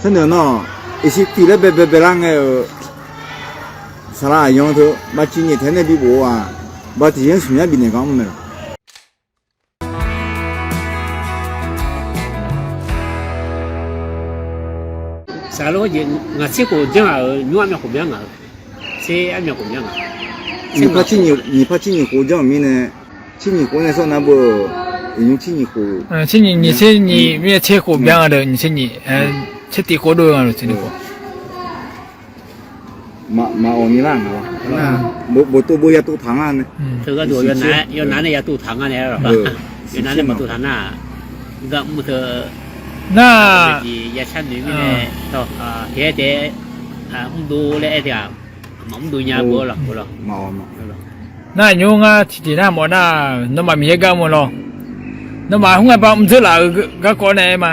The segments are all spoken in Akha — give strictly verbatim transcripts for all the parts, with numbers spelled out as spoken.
Sharnoeq nar, iqshiq tiq laer baebae baelar ngae-euq saqlaq aqyan teu baqciv nyiq taef nae bi bof-eu-aq, baqtiq yanr smq yar bifnaeq gar mr mae laq. Saqlaq jeq ngaq tser khof janr-aq-euq nymr armyav khof byan ngaq-eu, tser armyav khof byan ngaq. Nyiq par tser nyiq khof janr-euq mirnae, tser nyiq khof nae sawr nar beu, iqnymr tser nyiq khof, tser nyiq, nyiq tser nyiq mirnae tser khof byan nga deuq, nyiq tser nyiq, tser tiq khof dov nga laq tser nyiq khof. Maqawq ni lar ngaq-a. Boftov bo yatov taq nga nae. Teu gharduq yawnav nae yatov taq nga nae, yawnav nae maqtov taq nar, gar mr teu nar, ya shar noeq mirnae, taef-aer taef-aer mrdov laer aer teu-aq, maqmrdov nya beu laq. Nar nymr ngar tiqjeq nar mawf nar, nawmaf Miqyaer gar mr lawr. Nawmaf khoerngae ba mrdzeur laf-euq garkawv nae aer ma.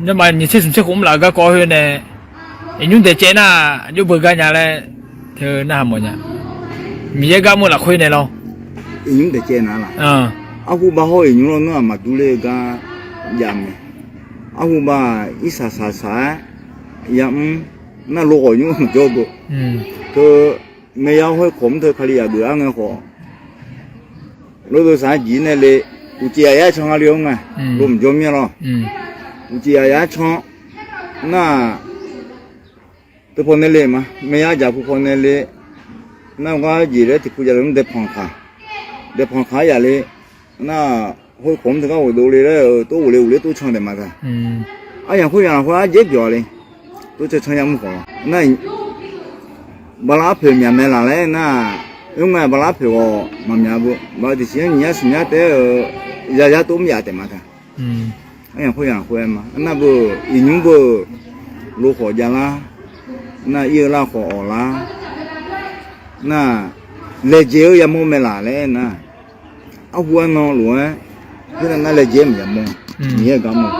Nawmaf nyiq tser smq tser khof mr laf-euq garkawv khoer nae, iqnymr daeq caev nar, aqjox beugar nya laer teu narhaq mawf nya. Miqyaer gar mr lafkhoer nae lawr. Iqnymr daeq caev nar laq. Arhu ba hawr-eu iqnymr lawr nar-aq maqdur ler-eu gar jav mae. Arhu ba-aq irsaq saq saq-aer yamr nar, lokhawf nymr maqjawr beu. Teu maeya khoer kawq mr teu Kali yaf geuf-ar ngae khawf, lordov saq-aer jeq-ir nae le, uqcif yaf yar can nga le-awr ngae, lo mqjawr mir-a lawr. Uqcif yaf yar can nar-aq, teu paw nae le ma, maeya jaq pu paw nae le, nar gar jeq laer tiq pu jav le mr daepanq kaq, daepanq kaq-aer yaf le, nar khoer kawq mr teu gar ghofdov le laer-euq tov ghofle ghofle tov can taef ma taq. Aryamq khoer yamq lafkhoer arjaer byawq le, tov can can yamr khawf nar, bala arpoeq myaq mae laq laer nar, oer ngae bala arpoeq ghawq maqmyaq beu, bala tiqsiq-anr nyiq yar smq yar taef-aer-euq yazar tov mr yaf taef ma taq. Aryamq khoer yamq khoer-aer ma, nar beu, iqnymr beu, lokhawf javlar, nar ir-eu lar khawf awqlar, nar laejae-eu yamawr mae laq laer aer nar, arhu arnan lof-aer khoernav nar laejae-aer maqya mawr, Miqyaer gar mr.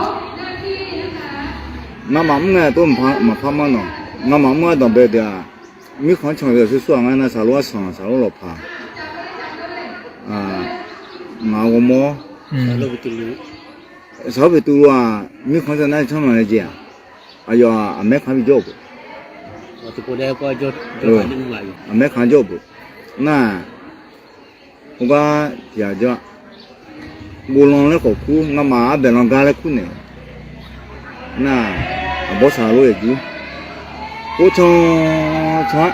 Ngamaf mr ngae tov maqpar manr nawq, ngamaf mr-aer danqbae deuq-aq, mirkhanq-anr can-eu yawsur sur-aq ngar nar, saqlor arsanq, saqlor lawqpaq, ngaq ghawrmawr, saqlor Beqtuvluv-aq, mirkhanq-anr can nar canr lanq laejae-aq, aqyawf-aq aqmaer khanq bijawr-euq beuq, aqmaer khanq jawr-euq beuq nar, heugar tiq ghaq jawr-a, ghovlan laer khawf kur, ngamaf arbaeq lan gar laer kur naeq-euq nar, aqbawr saqlor yaqjur, or can can-aer,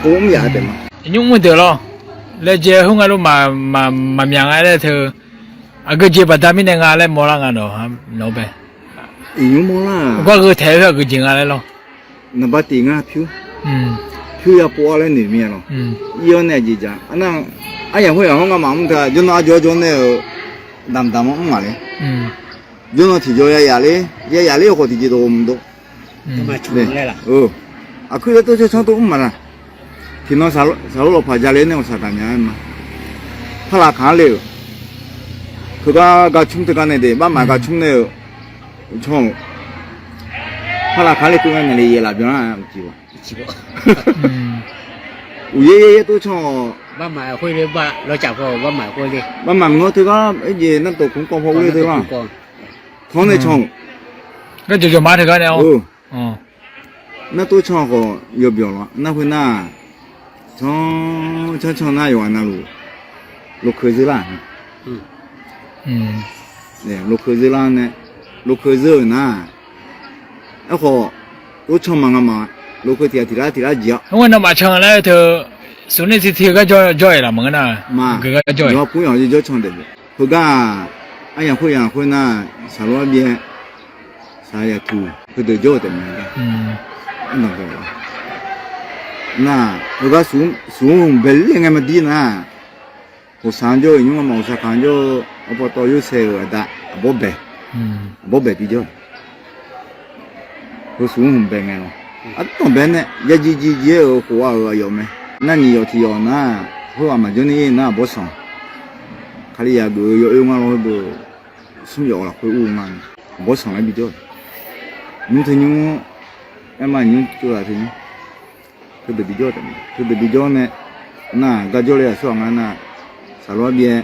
or mr yaf taef ma. Iqnymr mr deuq lawr, laejae khoerngae lof maqmyaq nga laer teu, aqgeujeq baqda mirnae nga laer mawrlar nga nawq, nawq-eu bae. Iqnymr mawrlar-aq, gar gheutaeq-eu khoer aqgeujeq nga laer lawr. Naqba tiq ngar pyur, pyur yapov-ar laer noeq mir-a lawr. Ir-awr nae aqjeq jaq, arnar, aryamq khoer yamq hawr ngamaf mr teu-aq, jawrnan arjawr jawr nae-euq damqdamq-anr mr ngaq le. Jawrnan tiqjaw yayaf ler, yayaf ler-eu khawf tiqjeq dawq ghawqmq dov. Aqkuir laer tov canr canr tov mr maqnaq. Tiqnan saqlor lawqpaq jale nae-euq saqdaq nya-aer ma. Parlaq kaq-anr le-euq, teugar gar cmr teugar nae de, barmaf gar cmr nae-euq, canr-euq, parlaq kaq-anr le tov nae naeq le yaeq laf byanlar-a. Uqyaer yaer yaer tov canr-awq. Barmaf mq-awr teugar aerjeq nar tawq kmq kawv paw urler teular, tanr nae can-euq, gar jawqjawq ma teugar nae-awr, nar tov canr khawf yawbyawq lawr nar khoernar, canr canr canr nar yawqghaq navluf, lokeu zeur lar, lokeu zeur lar nae, lokeu zeur-euq nar, aerkhawf, tov canr ma ngamaf, lokeu tiq ghaq tiq lar tiq lar jeq-awr, heugar nawmaf can laer teu, smq ner tiq tiq-eu gar jawr-aer laf maqngeur nar, ma, geugar jawr-aer, yawqha kur yawqha jawr can daef-eu heugar-aq, aryamq khoer yamq khoer nar, saqlor-aer byae, saqlaq yatuq heudeuq jawr-eu taef ma. Nar, heugar smq-anr hmq bae ler ngae maqdir nar, khoqsaq-anr jawr-eu iqnymr ngamaf khoqsaq kaq-anr jawr-eu, arpawtawv yorsaev-euq aqda, aqbawr bae, aqbawr bae bijawr-eu, heu smq-anr hmq bae ngae lawr. Ardanqbae nae yaji ji ji-aer-euq khof-a-euq aqyawf mae. Nar nyiq yawf tiq yawf nar, khoerghaq maqjanr ni-ir nar aqbawr sanq, Kalizaq geuf-eu yawoer ngar lawr heubeu, smr yawf lafkhoer ur-eu ngar, aqbawr sanq laer bijawr-eu, nymr teu nymr, aerma nymr tsovlaf teu nymr, heudeuq bijawr-eu taef, heudeuq bijawr nae, nar gar jawrle-aq tsawrhaq ngar nar, saqlor-aer byae,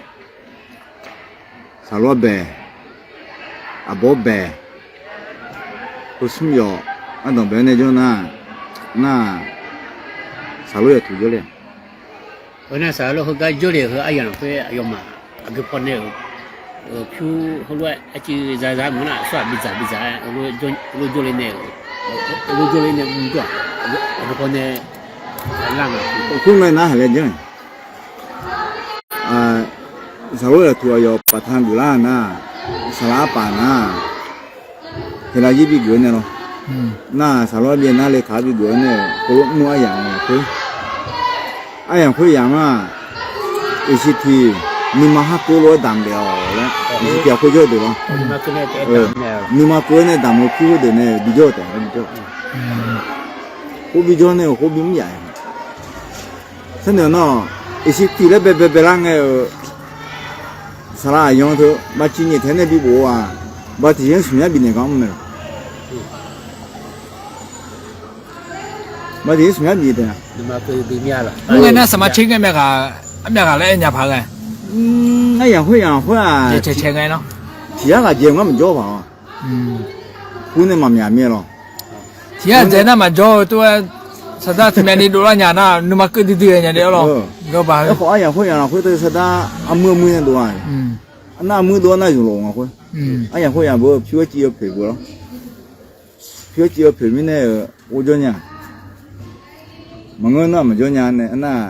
saqlor-aer bae, aqbawr bae, Heu smr yawf ardanqbae-aer nae jawr nar, nar-aq, saqlor yawtuq jawrle-a. Heu nar saqlor heugar jawrle-euq heu aryamq lafkhoer aqyawfmaf aqgeu pawnae-euq pyur heulof-aer arcuiv za za mq nar aqsur-aq bidzaq bidzaq-aer heulof jawrle nae-euq, heulof jawrle nae mr jawr-aq, aqgeu pawnae lar nga. Kur ngae nar haq laer janr-aq, saqlor yawtuq aqyawf paf tan geuf lar nar, saqlaq arpaf nar, heqlav jir bigeuf-eu nae lawr. Nar-aq, saqlor-aer byae nar lekaq-aer bigeuf-eu nae-euq khoerlof mr aryamq lafkhoer, aryamq khoeryamq nar-aq, iqsiq tiq nuima har keuv lof-aer damq daef-awq laer iqsiq tiq ghaq khoer jawr-eu deuq lawr. Nuima keuv-aer nae damq-eu pyur khoerdeuq nae bijawr-eu taef-aer bijawr. Khoer bijawr nae-euq khoer bimr yaf-a. Sharnoeq nar-aq, iqsiq tiq laer baebae baelar ngae-euq saqlaq aqyan teu baqciq nyaef taef nae bibof-eu-aq, baqda tiqjeq-anr smq myav bifnaeq gar mr mae lawq. Baqda tiqjeq-anr smq myav bif taef-a. Mr ngae nar saqma tser ngae myav ghaq, armyav ghaq laer aer nya paq ghae. Aryamq khoeryamq khoer-aq, tiq yar ghaq dzae ngar maqjawr paq-awq. Kur nae maqmyaq mir-aer lawq. Tiq yar dzae nar maqjawr-eu tov-aer saqdar tmyavni dovlar nya nar nuima keuv duidui-aer nya daef-awr lawr. Aerkhawf aryamq khoeryamq lafkhoer teu saqdar armuir armuir nae dov-a. Arnar armuir dov-awr nar zmq lof nga khoer. Aryamq khoeryamq beu pyur-aer civ-eu poeq beu lawr. Pyur-aer civ-eu poeq mirnae-euq ghov jawr nya. Maqngeur nar maqjawr nya nae arnar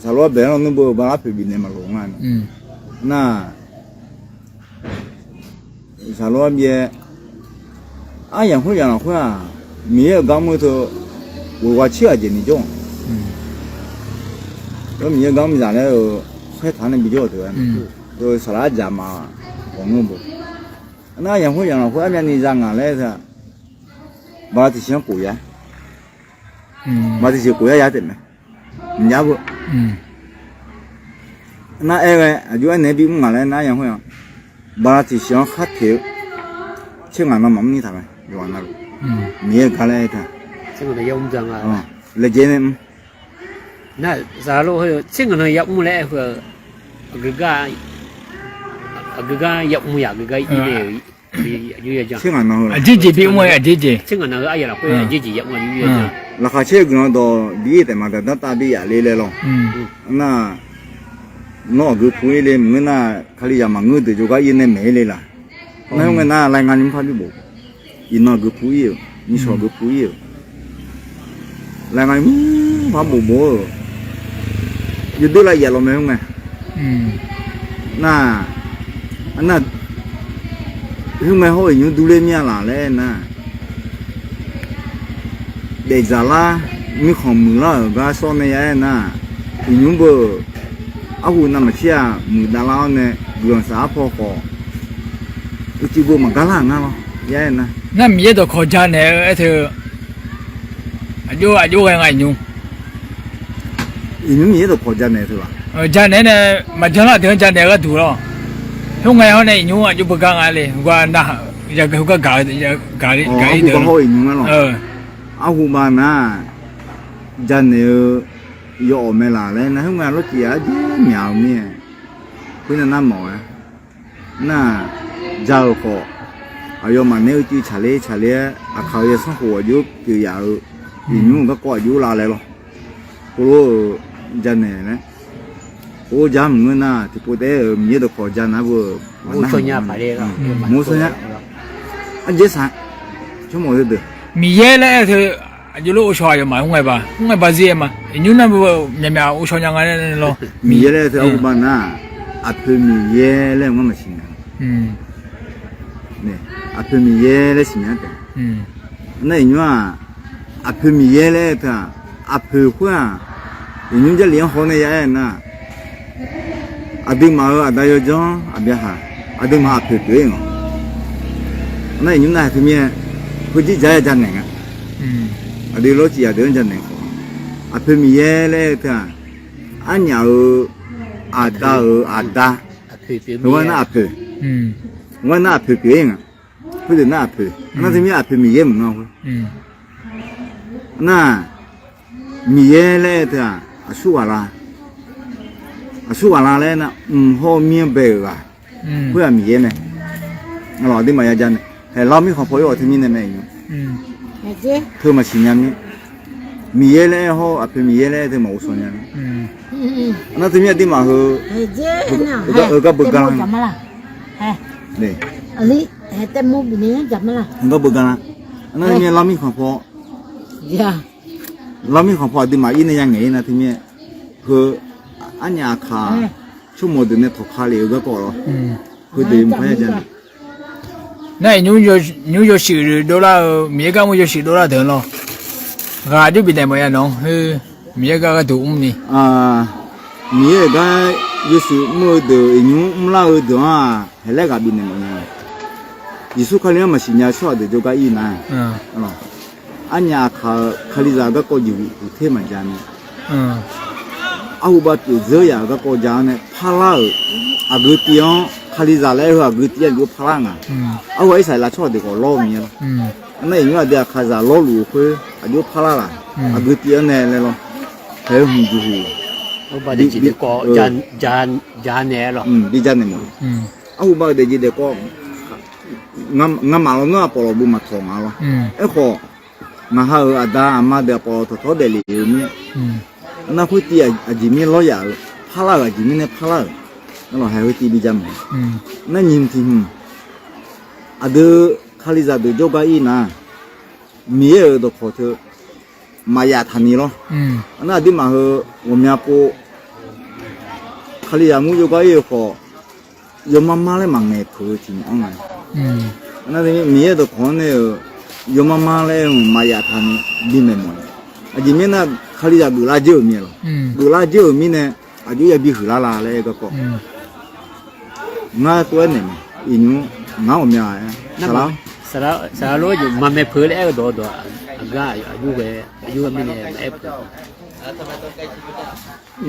saqlor-aer bae-anr lawnmr beu bala poeq bifnaeq maqlof nga-a. Nar saqlor-aer byae, aryamq khoeryamq lafkhoer-aq, Miqyaer-euq gar mr-eu teu ghoeq ghaq tser ghaq dzaeq ni jawr-aq. Miqyaer-euq gar mr zaq laer-euq khaertaq nae bijawr-euq teu-a. Teu saqlaq arjaq ma ghawq ngeur beu. Arnar aryamq khoeryamq lafkhoer armyavni za ngaq laer teu-aq, baqda tiqsiq-anr khof yar. Baqda tiqsiq khof yar ya taef mae. Mqjav beu. Nar aer ghae aqjox aernaeq-aer bimr ngaq laer nar aryamq khoeryamq, baqda tiqsiq-anr khar teq-eu tser ngaq nan maqmr ni taq mae. Yawqghaq navluf Miqyaer-euq gar laer aer teu-aq, laejae nae mr. Nar saqlor khoer tser ngaq nan yamr laer aer-eu, aqgeu gar, aqgeu gar yamr yaq aqgeu gar ir nae-euq, aqjeq jeq bimr-aer aqjeq jeq, tser ngaq nan-eu aryamq lafkhoer aqjeq jeq yamr-a. Laqkhaq caer-eu guiqlanq dawq bi ir taef maqdaq danrtav bi yaf le laer lawr. Nar nawr aqgeu pu ir le maqngeur nar, Kalizaq maqngeur deuq jawrgar ir nae maeq ir le laq. Nar khoerngae nar laer nga nymr par bi bof, iqnan aqgeu pu ir-euq, nishawq aqgeu pu ir-euq, laer nga nymr par bof bof-eu, yawdoer lav yaf lawq mae khoerngae. Nar, nar, khoerngae hawr-eu iqnymr durler mir-a laq laer aernar, daefdzaq lar mirkhanq muiqlar-euq gar sawr nae ya aernar, iqnymr beu arhu navmaqtser-a muiqdav lar-awr nae guiqlanq saf-aer paw khawf, uicuiv beu maqgar lar-euq ngar lawr ya aernar. Nar Miqyaer dawqkawq janaeq-eu aer teu, aqjox aqjox ghae nga iqnymr. Iqnymr Miqyaer dawqkawq janaeq teu-aq, janaeq nae maqjan lar deuq-anr janaeq-eu gharduq lawr. Khoerngae hawr nae iqnymr aqjox beugar nga le, gar nav, gar gaq-ir deuq hawr iqnymr ngar lawr. Arhu bav nar janaeq-eu yaw awq mae laq laer nar khoerngae lawrcif-aq arjeq myaq-eu mir-aer, khoernav nar mawf-aer nar, ja-euq khawf, aqyawfmaf naeq-eu cuiv tsaqler tsaqler-aer aqkaq-euq yasanr khof aqjox pyeuf yaf-eu, iqnymr-euq garkawv aqjox lar laer lawr. Khoerlof-eu janaeq laer, or ja maqngeur nar tiqpov taef-aer-euq Miqyaer dawqkawq janaeq beu-euq maqnar, maqsawr nya. Arjaer saq, tsawrmawf deuq, Miqyaer laer aer-eu teu, aqjox lof ghovshaw aqyawfmaf khoerngae ba, khoerngae ba zir-aer ma. Iqnymr nar beu myaqmyaq ghovshaw nya nga nae lawr. Miqyaer laer-eu teu arhu bav nar, aqpoeq Miqyaer laer-eu ngar maqsiq nya. Aqpoeq Miqyaer laer siqnya taef. Nar iqnymr-aq, aqpoeq Miqyaer laer-eu teu-aq, aqpoeq khoer-aq, iqnymr Jarlif-anr haw nae ya aer nar, aqduimaf-euq aqda yawdzanr Aqbyaqhaq, aqduimaf aqpoeq pyeuf-ir nga. Nar iqnymr nar aqpoeq Miqyaer khoerjir ja-aer janaeq nga. Aqdui lawrcif aqdui-anr janaeq khawf, aqpoeq Miqyaer laer-eu teu-aq, arnyaf-euq aqda-euq aqda, heugar nar aqpoeq, heugar nar aqpoeq pyeuf-ir nga. Khoerdeuq nar aqpoeq, nar teumirnae aqpoeq Miqyaer maqngeur-a khoer. Nar Miqyaer laer-eu teu-aq, aqsur ghaq la, aqsur ghaq la laer nar mq hawr mir-anr bae-euq ghaq, khoer-aq Miqyaer mae. Aqduimaf ya janaeq, Haeq lar mirkhanq paw-ir-awq teumirnae mae iqnymr. Teu maqsiq nya mir. Miqyaer laer aer hawr-eu aqpoeq Miqyaer laer aer teu maqghovshaw nya mir. Arnar teumirnae aqduimaf heu heugar beugar lar. Heugar beugar lar. Arnar teumirnae lar mirkhanq paw Lar mirkhanq paw aqduimaf ir nae ya ngaeq-ir nar teumirnae, heu arnyaf aqkaq tsawrmawq deuq nae tawqka lef-eu garkawv lawr. Heudeuq mqpar ya ja nae. Nar-aq, nymr yawshuif dovlar-eu Miqyaer gar mr yawshuif dovlar deuq-anr lawr. Ghaq aqjox bifnaeq mawf ya nawq-anr khoer Miqyaer gar gharduq mrni. Miqyaer-euq gar yawshuif mr-eu deuq iqnymr mrlar-eu deuq-anr-aq, haeq laer ghaq bifnaeq mawf nya. Yeqsur Kali-anr maqsiq nya-eu tsawrhaq deuq jawrgar ir nar, arnyaf aqkaq-euq Kalizaq garkawv jeqhuq huq ter maqja nae, arhu bav pyeuf dzeur yaf-euq garkawv ja-anr nae parlar-euq aqgeu tiv-anr Kalizaq laer aer-eu aqgeu tiv-anr aqjox parlar nga. Arhu-aq Irsaqleqlav tsawrhaq deuq khawf lawr-eu Miqyaer lawr. Arnar iqnymr aqdui aqkaqzaq lawrluf-eu khoer aqjox parlar laf. Aqgeu tiv-anr nae laer lawr. Haeq-eu hmq jeqhuq ja naeq-aer lawr. Bi ja naeq mawf. Arhu bav-eu daefjeq daefkawv ngamaf lawnmr aqpawf lawqbui maqtawq nga lawr. Aerkhawf, ngaq ha-euq aqda aqma deuq aqpawf lawqtawq tawr daeflef-eu mir. Arnar khoertiv aqjeq mirnae lawryaf-euq parlar-euq aqjeq mirnae parlar-euq. Arlawq haeq khoertiv bi ja mawf. Nar nyiq hmq tiq hmq aqdui Kalizaq deuq jawrgar ir nar, Miqyaer-euq dawqkawq teu maqyaf taqni lawr. Arnar aqduimaf heu ghawqmya pov Kalizaq mur jawrgar ir-eu khawf, yawmar mar laer maqngaeq peuq-eu tiq myanr nga. Arnar Miqyaer dawqkawq-anr nae-euq yawmar mar laer aer-eu maqyaf taqni bimaeq mawf-a. Aqjeq mirnae nar Kalizaq geuflar dzeur-euq mir-aer lawr. Geuflar dzeur-euq mirnae aqjox yabi huiqlar la laer aer garkawv. Ngar tov-aer naeq mae. Iqnymr ngar ghawqmya-a. Saqlaq, saqlaq lof-aer jeq maqmaeq peuq laer aer-eu dawq dawq aqgar aqjox ghae, aqjox ghae mirnae maqaer peuq.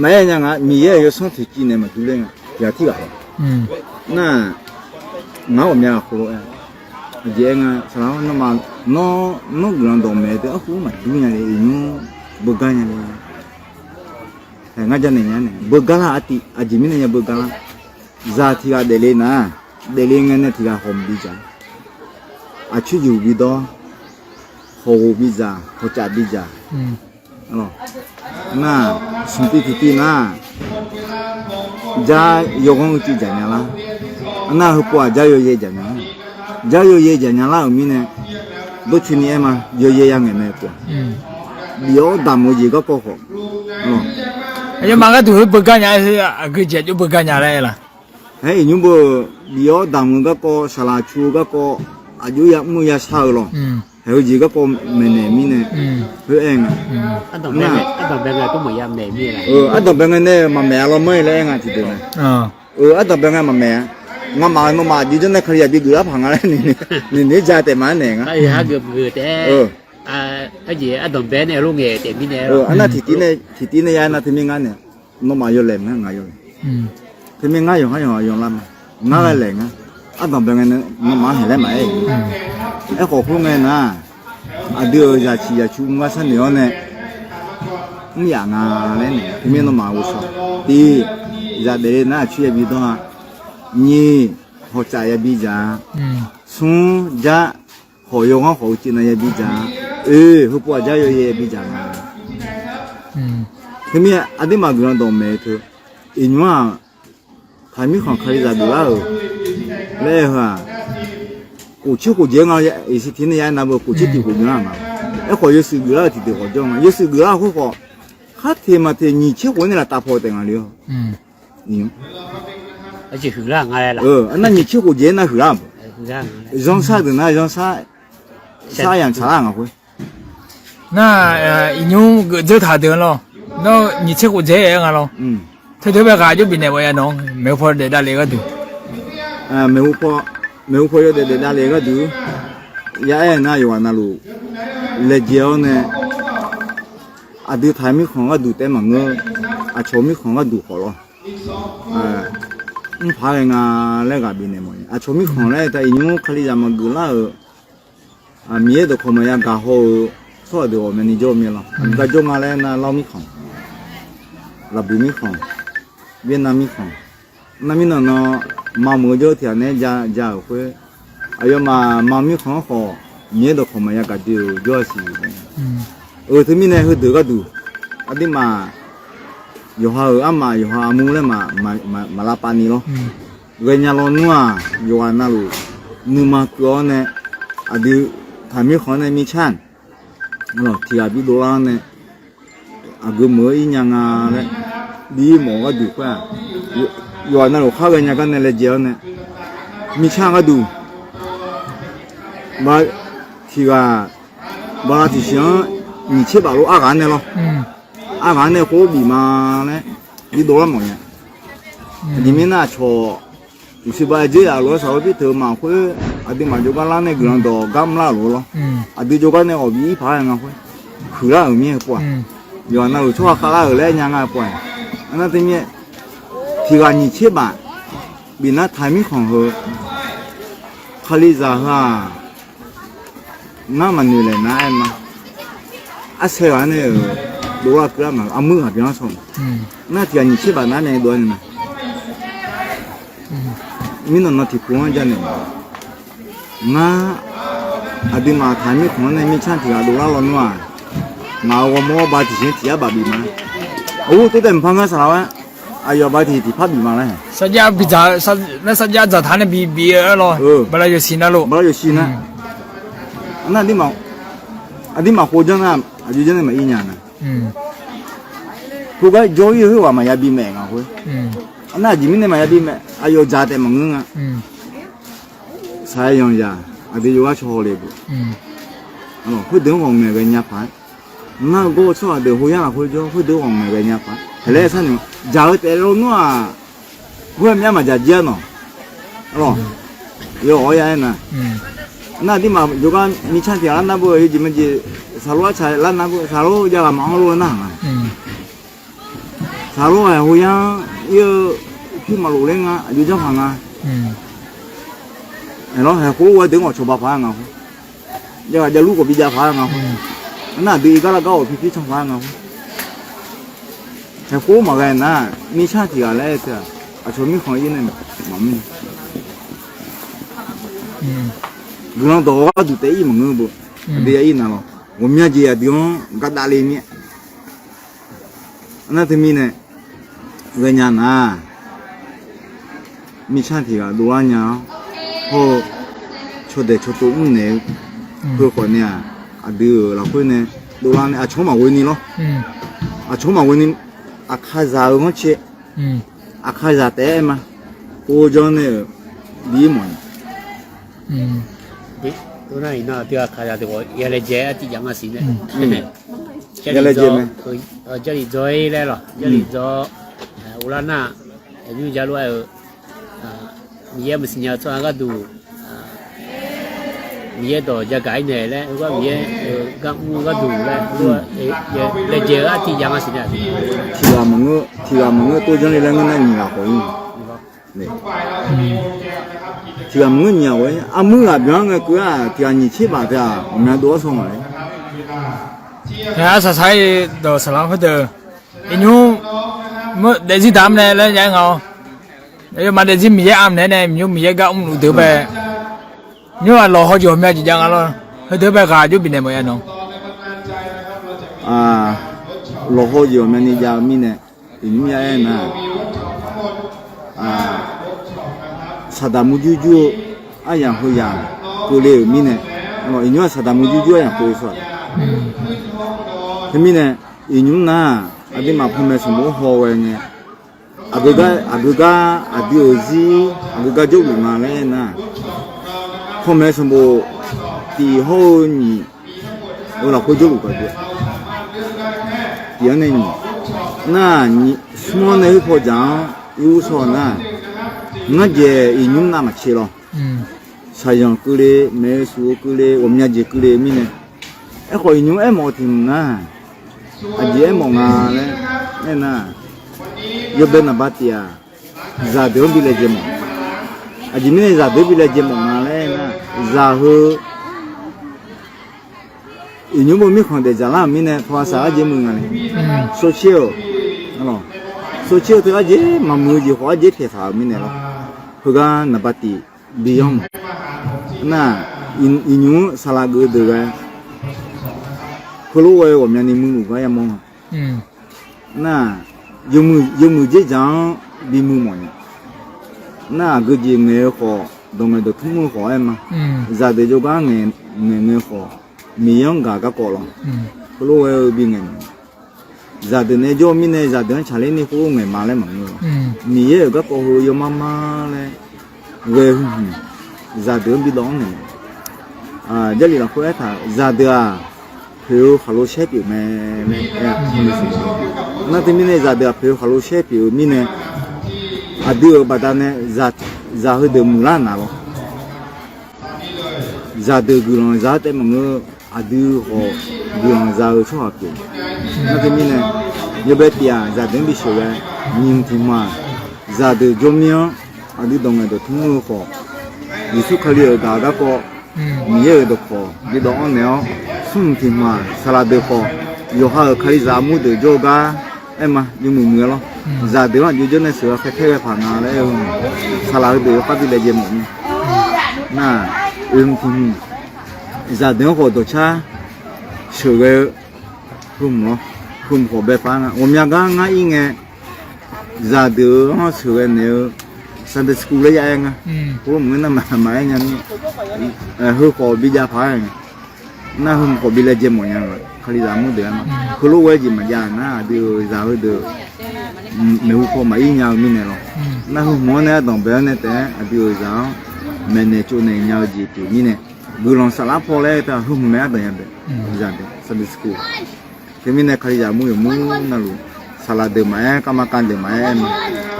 Maqaer nya nga, Miqyaer-euq yawsanr tiqciv naeq maqdur ler nga. Tiqghaq tirghaq-a. Nar-aq, ngar ghawqmya ghaq khoerlof-aer, aqjeq aer nga, saqlaq-awr nawmaf, nawr, nawr guiqlanq dawqmaeq teu arhu maqdur nya le, iqnymr beugar nya le. Haeq ngar janaeq nya nae beugar lar artiv, aqjeq mirnae nya beugar lar. Zaq tiqghaq daefle nar, daefle ngae nae tiqghaq hawq maqbi dzaq. Aqcoer jeqhuq bi dawr, hawq ghoq bi dzaq, hawq caf bi dzaq. Nar, smq tiv tiqtiv nar, jar yawghanr uicuiv dzaq nya lar. Nar, heupov-aq jar yawyaer dzaq nya lar. Jar yawyaer dzaq nya lar-euq mirnae, dawrcoeni aer ma, yawyaer ya ngaeq mae pov-aq. Bif-awr damq-eu jeq garkawv khawf, aqyawfmaf gharduq heu beugar nya-aer, aqgeu jeq aqjox beugar nya laer aer laf. Aer, iqnymr beu-euq bif-awr damq-eu garkawv, saqlaq cu-eu garkawv, aqjox yamr-eu yashar-eu lawq. Haeq-eu jeq garkawv maeqnaeq mirnae, khoer aer nga. Ardanqbae ngae nae maqmaeq-a lawr manr-ir laer aer nga tiqdeuq nae. Ardanqbae ngae maqmaeq-a. Ngamaf-euq nawmaf aqjeq jawr nae Kalizaq bi geuflar paq nga laer noeqnoeq ja taef maqaer naeq nga. Arnar tiqtiv nae ya aer nar teumirnae ngar nae, nawmaf yawlaeq ma ngaq yawlaeq. Teumirnae ngar yawqhar yawqha yawlar ma. Ngar ghae laeq ngar. Ardanqbae ngae nae nawmaf-anr haeq laer maqaer-eu. Aerkhawf khoerngae nar, aqdui-euq zaqsiq zaqcu mr gar sharnoeq-awr nae mr yaf nga laer naeq. Teumirnae nawmaf ghovshaw. Tiq, zaq daefle nar aqcoer yabi dawr-a. Nyiq, hawqcaf yabi dzaq-a. Smr, jar, hawq yawghanr khawf uicuiv nav yabi dzaq-a. Oe, heupov aqjar yawyaer yabi dzaq nga. Teumirnae aqduimaf guiqlanq dawqmaeq-eu teu, iqnymr-aq, taqmirkhanq Kalizaq geuflar-euq laer aer-eu heu-aq, khof tser khof jeq-aer nga, iqsiq tiq nae ya aer nar beu khof tser tiq khof jeq-aer nga. Aerkhawf yawshuif geuflar-euq tiqdeuq khawf jawr nga. Yawshuif geuflar-euq khoer khawf, khar teq maq teq nyiq tser khof-aer nae laftav paw taef nga le-awr. Arnar nyiq tser khof jeq-aer nar huiqlar-a. Zanrshar deuq nar zanrshar, shar yamq tsaqlar nga khoer. Nar, iqnymr geuf dzeur taq deuq-anr lawr. Nawr nyiq tser khof jeq-aer nga lawr. Teudeuq bae ghaq aqjox bifnaeq mawf ya nawq-anr maeqhu paw daef davlef gharduq. Maeqhu paw yawdaef daef davlef gharduq, ya aer nar yawqghaq navluf laejae-awr nae, aqdui taq-eu mirkhanq gharduq taef maqngeur, aqcawq mirkhanq gharduq khawf lawr. Mr paq-aer ghae nga laer ghaq bifnaeq mawf-a. Aqcawq mirkhanq laer taef iqnymr Kalizaq maqgeuf lar-euq, Miqyaer dawqkawq maqya gaq haw-eu tsawrhaq deuq ghawqmyani jawr-eu mir lawr. Aqgar jawr nga laer nar Lawr mirkhanq, Laqbuiq mirkhanq, Vietnam mirkhanq, nar mirnan nan maqmuiq-eu jawr tiq ghaq naeq-aer ja-euq khoer, Aqyawfmaf ma mirkhanq-anr khawf, Miqyaer dawqkawq maqya gaqdoe-euq jawr-a siq. Euq teumirnae heudeuq gharduq, aqduimaf yawqha-euq armaf yawqha armur laer maq, maq lavpav ni lawr. Ghaenya lawnmr-aq, yawqghaq navluf nuima keuv-awr nae, aqdui taqmirkhanq-anr nae mirtsanr tiq ghaq bi dovlar-awr nae, aqgeu meuq-eu ir nya nga laer bi mawf-eu gharduq khoer-aq, yawqghaq navluf khar ghaenya gar nae laejae-awr nae, mirtsanr gharduq tiq ghaq bala tiqsiq-anr nyiq tser baf lof arghaq-anr nae lawr. Arghaq-anr nae khoer bif ma laer bi dovlar mawf nya. Aqjeq mirnae aqcawq uqshoe ba-aer dzer yaf lof-aer saqlor pir teu-eu ma khoer, aqduimaf jawrgar lar nae guiqlanq dawq gar mrlar-euq lof-aer lawr. Aqdui jawrgar nae ghawq bi ir paq-aer nga khoer, huiqlar-euq mir-eu pov-aq, yawqghaq navluf tsawrhaq khavlar-euq laer nya nga-eu pov-aq. Arnar teumirnae tiq ghaq nyiq tser baf bifnar taqmirkhanq heu Kalizaq heu-aq, ngar maqnoeq laeq nar-aer ma. Arsaer ghaq-anr nae-euq dovlar keuvlar ma, armur ghaq byan-anr saw ma. Nar tiq ghaq nyiq tser baf nar nae dov-aer nae ma. Mirnan nan tiqpov-anr janaeq ma. Ngar aqduimaf taqmirkhanq-anr nae mirtsanr tiq ghaq dovlar lawnmr-aq, ngaq-euq ghawrmawr ba tiqsiq tiq yar baf bif ma. Ur, tov taev mqpar ngar saqlaq-aer aqyawf ba tiq tiqpar bif ma laer. Sarjax bidzaq, nar sarjax dzaqtaq nae bi bif-eu-aer lawr. Bala yawsiq navluf, bala yawsiq nar. Arnar aqduimaf khoer janr nar, aqjox janr nae maqir nya na. Khoergar jawr-ir-eu khoerghaq maqya bi maeq nga khoer. Arnar aqjeq mirnae maqya bi maeq, aqyawf dzaq taef maqngeur nga. Saqaer yanzaq aqdui yawqghaq cawhaw le-eu khoerdeuq-anr ghawqmaeq ghaenya paq-aer, nar-eu gawr-eu tsawrhaq deuq hoyar lafkhoer jawr khoerdeuq ghawqmaeq ghaenya paq-aer, haeq laer sar ni dzaq-eu taef lawnmr-aq, khoer-aq myar maqdzaq jir-a nawq. Arlawq, yawf-awr ya-aer nar, nar aqduimaf jawrgar mirtsanr tiq ghaq lar nar beu, yawjeq majeq saqlor arcaq lar nar beu, saqlor jav ghaq maqanr lof-aer narhaq nga. Saqlor-aq hoyar-ir-eu pyur maqlof ler nga, aqjox janr paq nga. Aerlawr haeq khoerlof-aer deuq-anr ghawqcawq ba paq-aer nga khoer, jav ghaq javlur khawf bi jav paq-aer nga khoer, arnar aqdui-ir gar lar gar-awq pyur pyur can paq-aer nga khoer. Haeq khoer maqghae nar, mirtsanr tiq ghaq laer-eu teu-aq, aqcawq mirkhanq-ir nae maqmr. Guiqlanq dawq-eu gharduq taef-ir maqngeur beu. Aqdui ya-ir na lawr, ghawqmya jeq aqdui-anr gardavle mir-a. Arnar teumirnae ghaenya nar, mirtsanr tiq ghaq dovlar nya-awr, hawr-eu cawdaeq cawtsov mrnaeq-eu, heukhawf nae-aq, aqdui-euq lafkhoer nae dovlar nae aqcawq-anr maqghoe ni lawr. Aqcawq-anr maqghoe ni, aqkazaq-eu ghanrcae, aqkazaq taef-aer aer ma. Khoerjanr nae-euq bi-ir mawf-a. Nar iqnan aqdui aqkazaq deuq khawf ya laejae artiv jav nga siq nae, Jarlif dzaw-ir laer lawq, Jarlif dzaw-ir lar nar, nymr jalof-aer-eu, Miqyaer maqsiq nya-eu tsawrhaq gharduq, Miqyaer dawq jagaq-ir naeq laer, heugar Miqyaer-euq gar mr-eu gharduq laer, laejae-eu artiv jav nga siq nae, tiq ghaq maqngeur tov janr le laer ngeur nar nyiq ghaq khawf-ir. Tiq ghaq maqngeur nyiq ghaq khawf-ir, armur ghaq byan ngae keuv-aq, tiq ghaq nyiq tser baf teu-aq, ghawqmya dov-awr saw ngaq-aer. Arsaq saq-ir dawq saqlaq khoerdeuq, iqnymr daefzir daq-anr nae laer jav-aer nga-awr, aqyawfmaf daefzir Miqyaer armq naeq-aer nae, iqnymr Miqyaer gar mrluf deuq-eu bae, nymr-aq lawqhaw jeq ghawqmya jeq jav nga lawr. Heudeuq-eu bae ghaq aqjox bifnaeq mawf-a nawq. Lawqhaw jeq ghawqmyani jav-eu mirnae, iqnymr ya-aer nar, saqdaq murjur jur-eu aryamq heuyaq keuvle-euq mirnae, iqnymr-aq saqdaq murjur jur aryamq keuvle sawq-a. Teumirnae, iqnymr nar-aq, aqduimaf panmaeq sanqbof-anr haw ghae ngae, aqgeu gar, aqgeu gar aqdui-euq zir aqgeu gar jawrluf nga laer aernar, panmaeq sanqbof tiq hawr-eu nyiq-eu lafkhoer jawrluf gaq deuq-a. Tiq-anr nae nyiq, nar-aq, smr-anr nae heupaw dzaq-anr irur shawr-eu nar, ngar dzaeq iqnymr navmaqtser lawr. Shaqzanq keuvle, maeq-eu shuf-eu keuvle, ghawqmya jeq keuvle mirnae, aerkhawf iqnymr aermawf-eu tiq hmq nar, aqjeq aermawf nga laer aernar, yawbae naqba tiq-aq, zaqdeuq-anr bi laejae mawf. Aqjeq mirnae zaqdeuq-anr bi laejae mawf nga laer aernar, zaq heu iqnymr bo mirkhanq daefdzaq lar-euq mirnae tawqha saq arjeq muiq nga le. Sawrcaer-euq, sawrcaer-eu teu arjeq maqmuiq-eu jeq khawf arjeq pyaeqtaq-euq mirnae lawr. Heugar naqba tiq bi-anr mawf. Nar, iqnymr-anr saqlaq geuf deuq ghae, heulof ghae-eu ghawqmyani muiq-eu gar yamawr-a. Nar, yawmuiq dzerdzaq-anr bimuiq mawf nya. Nar, aqgeujeq ngaeq-eu khawf, dawq ngaeq dawq tmr-eu khawf aer ma. Zaqdeuq jawrgar ngaeq ngae-eu khawf, Miqyaer-anr gaq garkawv lawr. Heulof ghae-eu bingaeq mawf nya. Zaqdeuq nae jawr-eu mirnae, zaqdeuq-anr tsaqler ni khoerlof ngaeq ma laer maqngeur-a. Miqyaer-euq garkawv heu yawmar mar laer ghae-eu hmq, zaqdeuq-anr bidawv-anr naeq. Jarlif lafkhoer aertaq, zaqdeuq-aq, poeq-eu khaqlo shaer pyeuf mae laer aer-a. Nar teumirnae zaqdeuq-aq, poeq-eu khaqlo shaer pyeuf-eu mirnae, aqdui-euq baqdanae zaq heudeuq muiqlar naq lawr. Zaqdeuq guiqlanq za-eu taef maqngeur, aqdui khawf guiqlanq za-eu tsawrhaq pyeuf. Nar teumirnae, yawbae tiq-aq, zaqdeuq-anr bisheuq ghae, nyiq hmq tiq hmq-aq, zaqdeuq jawrmir-anr aqdui dawq ngaeq dawq tmr-eu khawf, Yeqsur Kali-euq gaq-eu garkawv, Miqyaer-euq dawqkawq bidawv-anr naeq-awr, smr hmq tiq hmq-aq, saqlaq deuq khawf, yawqha-euq Kalizaq armur deuq jawr-eu gar aer ma, yawmuiq muiq-aer lawr. Zaqdeuq-anr aqjox janr nae sheuq-a khaer taer ghae paq nga laer aer-eu, saqlaq heudeuq yawkhav bi laejae mawf mir. Nar, oe hmq tiq hmq, zaqdeuq-anr khawf dawqcar sheuqghae-eu heu hmq lawr, heu hmq khawf bae par nga. Ghawqmya gar ngar ir ngae, zaqdeuq-anr sheuqghae naeq-eu Sunday school laer ya aer nga. Khoerlof maqngeur nar maqaer nya mir. Heu khawf bijav paq-aer nga. Nar heu hmq khawf bi laejae mawf nya nga. Kalizaq armur deuq-aer ma. Heulof ghae jeq maqjav nar aqdui-euq zaq heudeuq maeqhu paw maqir nya-eu mirnae lawr. Nar heu hmq-anr nae ardanq bae-anr nae taef-aer aqdui-euq zaq-anr maeqnaeq tsovnaeq nya-eu jeq pyeuf mirnae, guiqlanq saflar paw laer taq heu hmq mae ardanq ya bae. Zaqdeuq Sunday school teumirnae Kalizaq armur yawqmur navluf, saqlaq deuq maqaer, kavmaqkav deuq maqaer aer ma.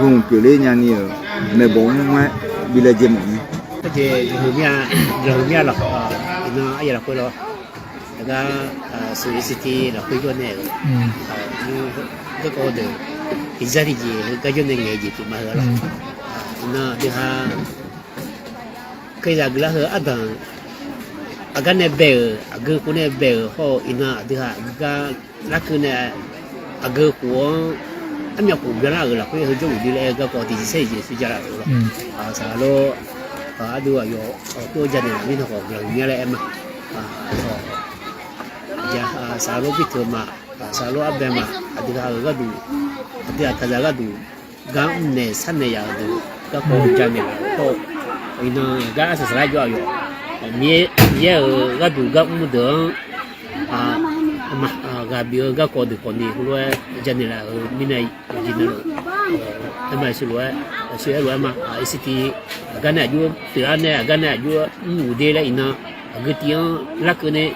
Heu hmq pyeufler nyani-euq maeqbawq mr-aer bi laejae mawf mir. Jeq yawqha mir-a lawq. Iqnan arya lafkhoer lawr, aqgar suq-eu siti lafkhoer jawr nae-euq garkawv deuq tiqzar tiqjeq heugar jawr nae ngaeq-eu jeq pyeuf ma heu-a lawq. Iqnan aqdui ha Kalizaq guiqlar heu ardanq aqgar nae bae-euq, aqgeu khof nae bae-euq hawr-eu iqnan aqdui ha aqgeu gar larkeuv nae aqgeu khof-anr armyav khof byanlar-euq lafkhoer heu jawrluf dui laer aer-eu garkawv tiqjeq saer tiqjeq sui ja laf-euq lawr. Saqlaq lor, ardov aqyawf khoer ja naeq laf mirnae khawf guiqlanq huiq mya laer aer ma. Saqlaq lor biteuq ma, saqlaq lor arbae ma, aqdui ha-euq gharduq, aqdui aqkaqzaq gharduq gar mrnaeq sharnaeq yaf-euq deuq garkawv ja naeq laf-euq hawr-eu, iqnan gar arsaq saqlar jawr aqyawf Miqyaer-euq gharduq gar mr deuq-anr ghaq bif-eu garkawv deuq khawfni heulof-aer ja naeq laf-euq mirnae, yawqjeq navluf aer ma, Yeqsur lof-aer, Yeqsur aer lof-aer ma, aqsiti aqgar nae aqjox pyeuflar nae aqgar nae aqjox mrluf de laer iqnan aqgeu tiv-anr larkeuv nae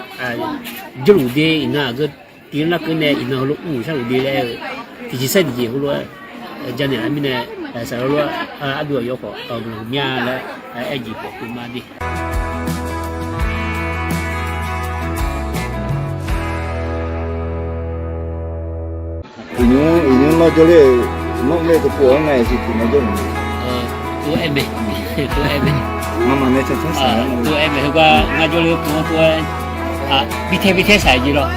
jawrluf de iqnan aqgeu tiv-anr larkeuv nae iqnan heulof mrluf sharluf de laer-eu tiqjeq saer tiqjeq heulof-aer ja naeq laf mirnae, saqlaq lor ardov aqyawf khawf guiqlanq huiq mya laer aer jeq pyeuf ma de. Iqnymr, iqnymr nawr jawrler-euq, nawr mr-eu dawqkhof-anr nga-iq siq tiq ma jawr-eu. Tov-aer mae, tov-aer mae. Ngamaf nae cancanr saq-aer, tov-aer mae heugar ngar jawrler-eu pov-anr tov-aer, bitae bitae saq-aer jeq lawr.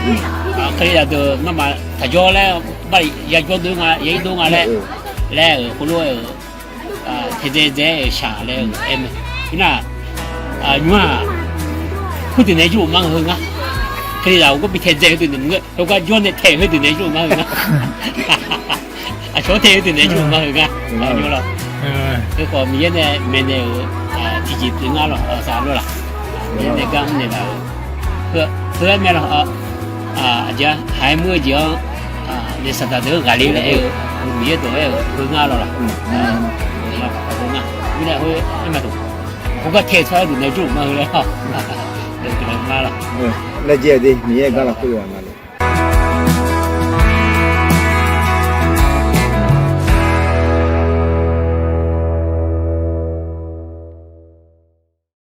Kalizaq deuq ngamaf taqjawr laer, bar yajawr dov nga, ya ir dov nga laer, laer-euq khoerlof-aer-euq taedzae dzae-aer-euq shaq laer-euq aer mae. Nar, nymr-aq, khoerdeuq nae jawrluf mar-eu heu ngar. Kalizaq-euq gar bitae dzae heudeuq nae maqngeur, heugar jawr nae tae heudeuq nae jawrluf mar-eu ngar. Aqcawq-anr tae heudeuq nae jawrluf mar-eu ngar. Nymr lawr. Heu khawf Miqyaer nae maeqnaeq-euq tiqjeq pyeuf ngar lawr, saqlaq lor laq. Miqyaer nae gar mrnaeq laf-euq heu-aer mae lawr. Aqjeq-a haq-aer muir-eu jeq-anr naef saqdaq deuq-anr ghaqler laer aer-eu, Miqyaer dawq aer-euq heu ngar lawr laq. Mirnae khoer aer ma deuq, khoergar tae tsawrhaq-aer deuq nae jawrluf mar-eu laer lawr. Laejae de Miqyaer gar lafkhoer yawqghaq